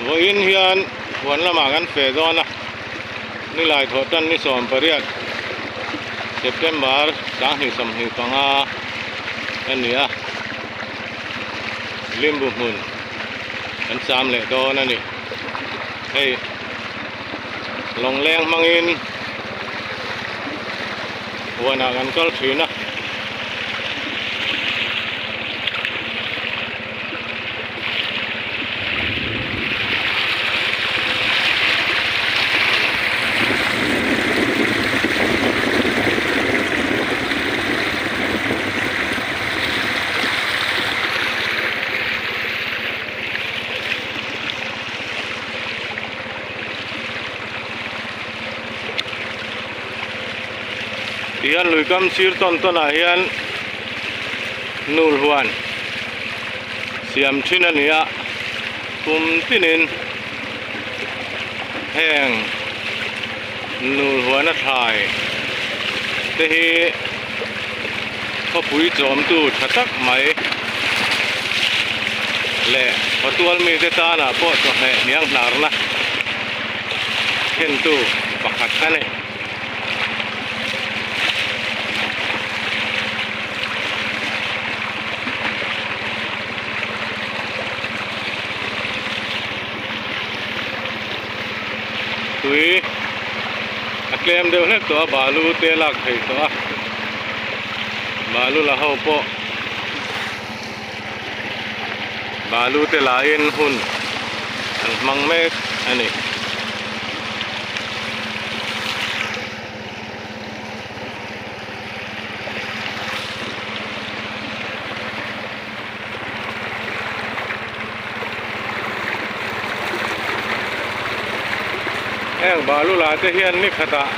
Vawiin hian huan lamah kan feh dawn a, nilai thawh tan ni 18 September 2025 a ni a, limbu hmun kan cham leh dawn a ni. Hei lawngleng hmangin huanah kan kal thin a. Tihian lui kam sir tawn tawn ah hian nul huan siam thin a ni a kum tinin heng nul huan a thlai te hi khawpui chawmtu tha tak mai leh khawtual mite tanah pawh chawhmeh hniang hnarna khentu pakhat a ni. Tui a tlem deuh hlek tawh a balu te a lak thei tawh a balu la ho pawh balu te lahin hun an hmang mek a ni. Heng balu lah te hian ni khatah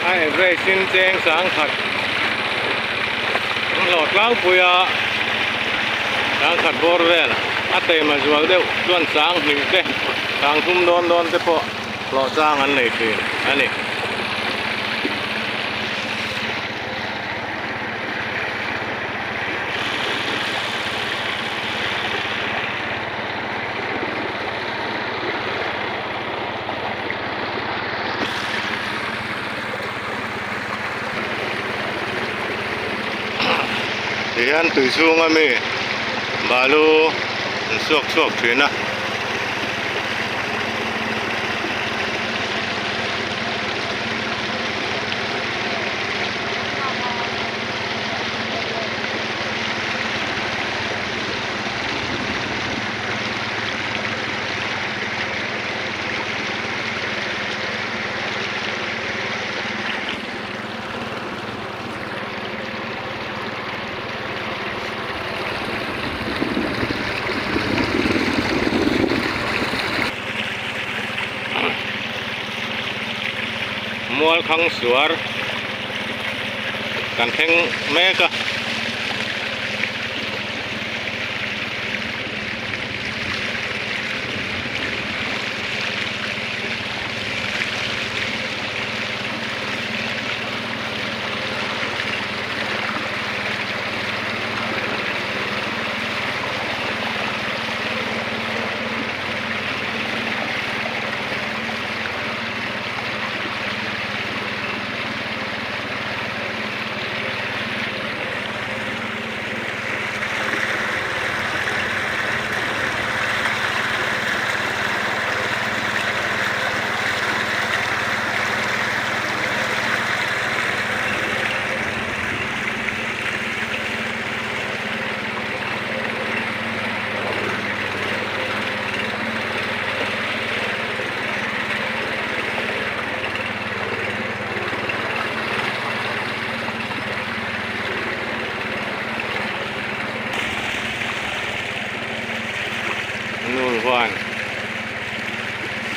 a average in cheng sangkhat an hlawh tlangpui a sangkhat bawr vel a taima zual deuh chuan sang hnih te sang thum dawn dawn te pawh hlawh chang an nei thin a ni. Tihian tui chhunga mi balu an suak chhuak thin a. Mualkhang suar kan thleng mek a. Nul huan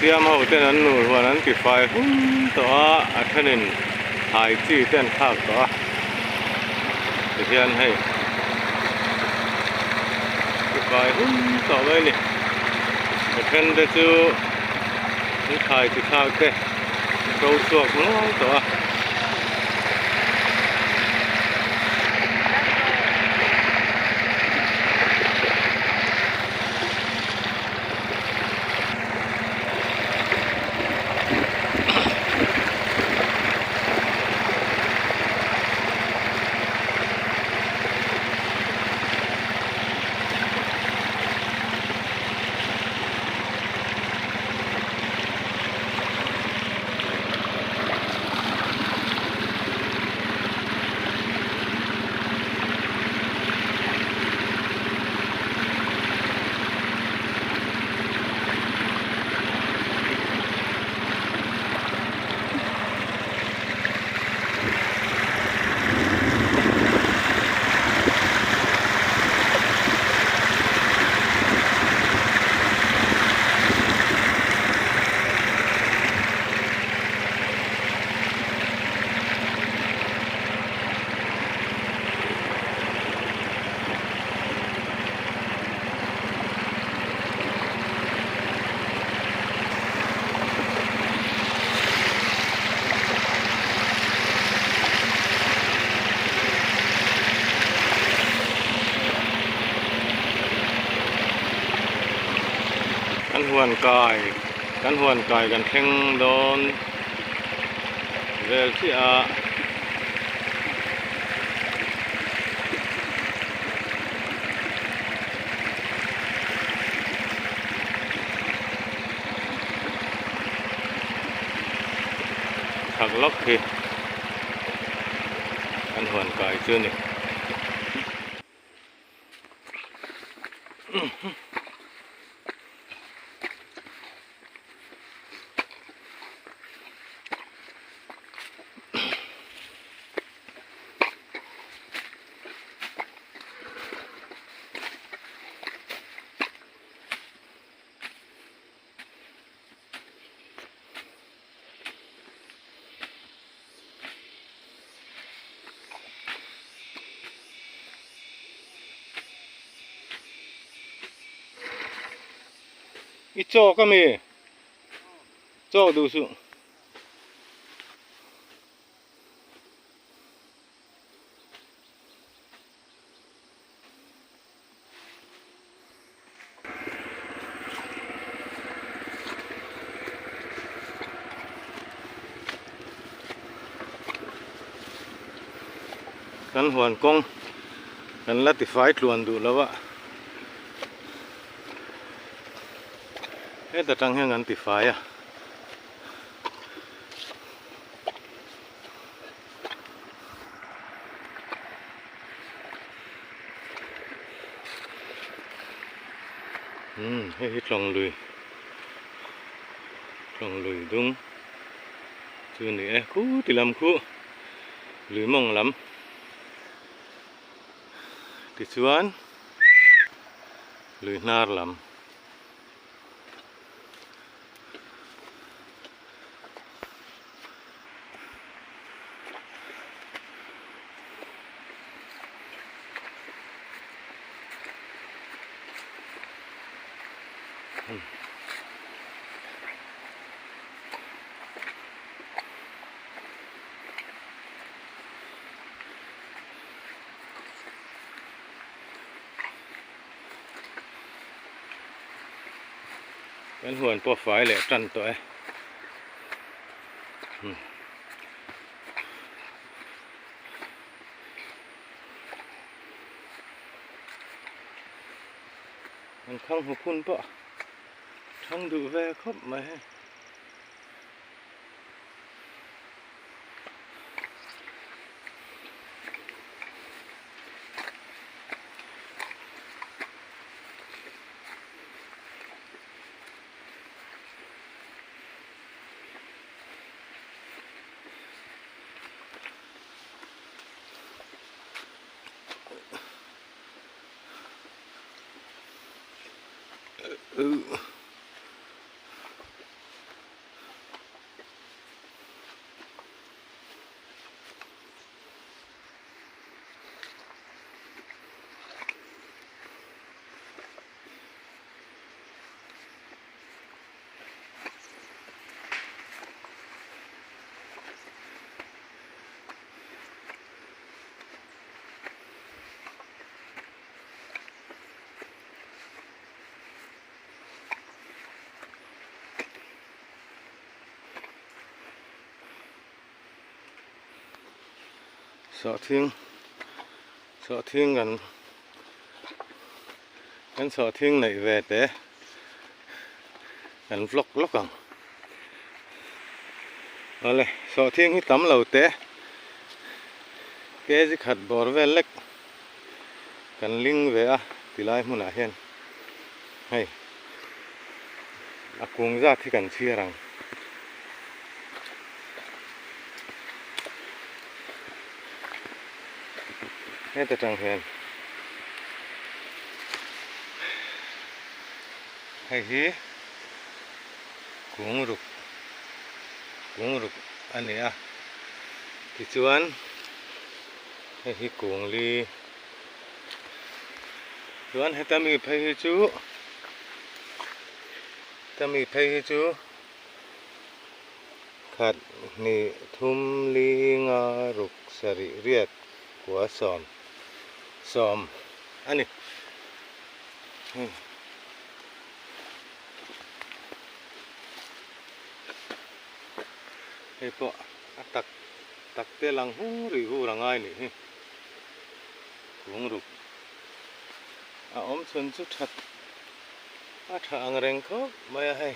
siam ho ten an nul huan an ti fai hum tawh a a thenin hai chi te an thlak tawh a tihian hei ti fai hum tawh mai a ni a then te chu an thlai chi thlak te ṭo chhuak nual tawh a. huan kai kan huan kai kan thleng dawn vel chiah a. Chhak lawk hi kan huan kai chu a ni. I chawk a mi? Chawk duh suh. Kan huan kawng kan la tifai tluan duh lo a, heta tang hian kan tifai a. Umm hei hi tlawng lui tlawng lui dung chu ni e khu ti lam khu lui mawng lam tichuan lui hnar lam. Kan huan pawh fai leh tan tawh e. An khang hmu phun pawh thang duh ve khawp mai hei. Sawhthing sawhthing kan kan sawhthing neih ve te kan vlog lawk ang awle sawhthing hi tam lo te kg khat bawr vel lek kan ling ve a tilai hmunah hian hei a kung zat hi kan chhiar ang. Heta tang hian hei hi kung ruk kung ruk a ni a tichuan hei hi kung li chuan heta mi phei hi chu heta mi phei hi chu Khat, hnih, thum, li, nga, ruk, sarih, riat, kua, sawm, sawm a ni. Hei pawh a tak tak te lang hur ri hur a ngai nih hi. Kung ruk a awm chhun chu that a tha ang reng khawp mai a hei.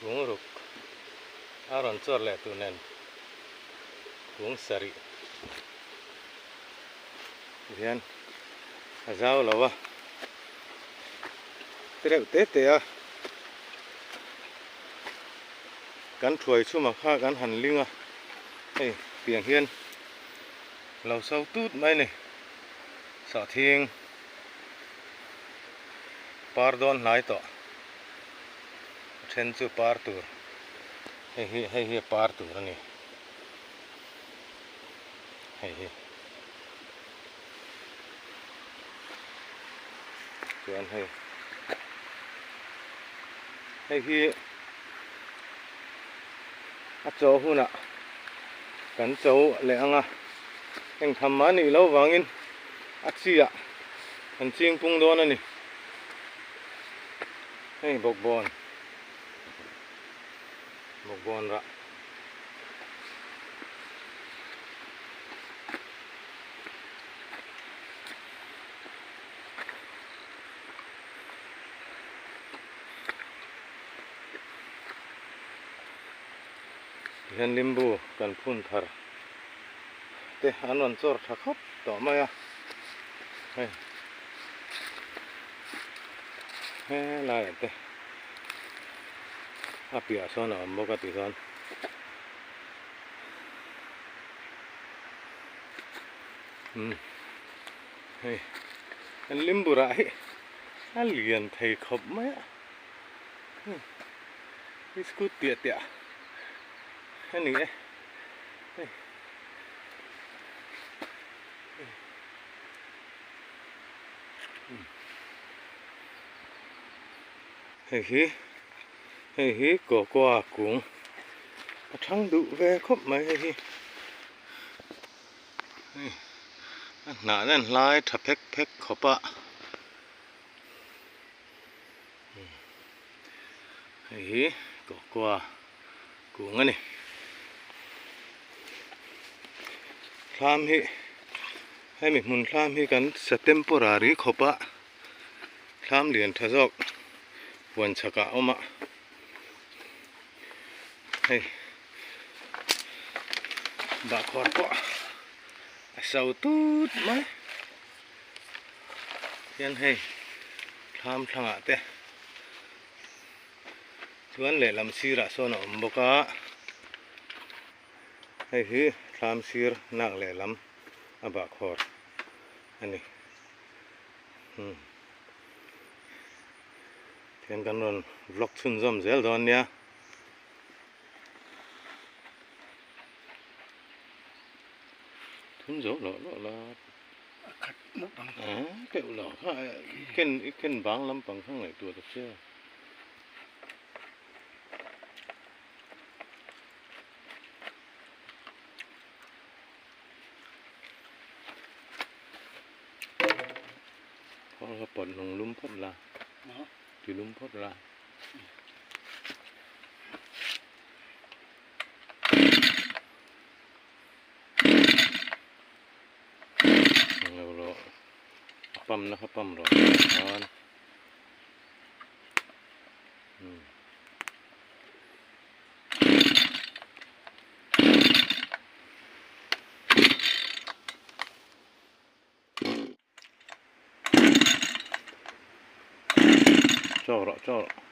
Kung ruk a rawn chawr leh tur nen kung sarih hian a zau lo a tereuh te te a kan thuai chhuma kha kan han ling a hei tiang hian lo so tut mai a ni sawhthing par dawn hnai tawh a then chu par tur hei hi hei hi a par tur a ni hei hi chuan hei hei hi a chaw hunah kan cho leh ang a heng tham mah nih loh vangin a chi ah kan ching pung dawn a ni hei bawkbawn bawkbawn rah. Tihian limbu kan phun thar te an rawn chawr tha khawp tawh mai a hei helaiah te a piah sawn a awm bawk a tichuan. Umm hei kan limburah hi a lian thei khawp mai a hei biskut tiah tiah a ni e hei hei hi hei hi cocoa kung a thang duh ve khawp mai hei hi. Hei a hnah nen hlai tha phek phek khawp a hei hi cocoa kung a ni thlam hi hemi hmun thlam hi kan sa temporary khawp a thlam lian tha zawk huan chhakah a awm a hei. Bahkhawr pawh a so tut mai hian hei thlam thlangah te chuan lehlam sirah sawn a awm bawk a hei hi thlam sir nak lehlam a bahkhawr a ni hmm tihian kan rawn vlog chhunzawm zel dawn nia. Thun zo loh loh la. A khat mawp ang. A keuh lo kha i ken i ken bang lampang kha ngaihtuah ta che. Khaw kha pawt hnung lum phawt la. Ti lum phawt la. Pam na kha pam rawh khan Chaw rawh chaw rawh.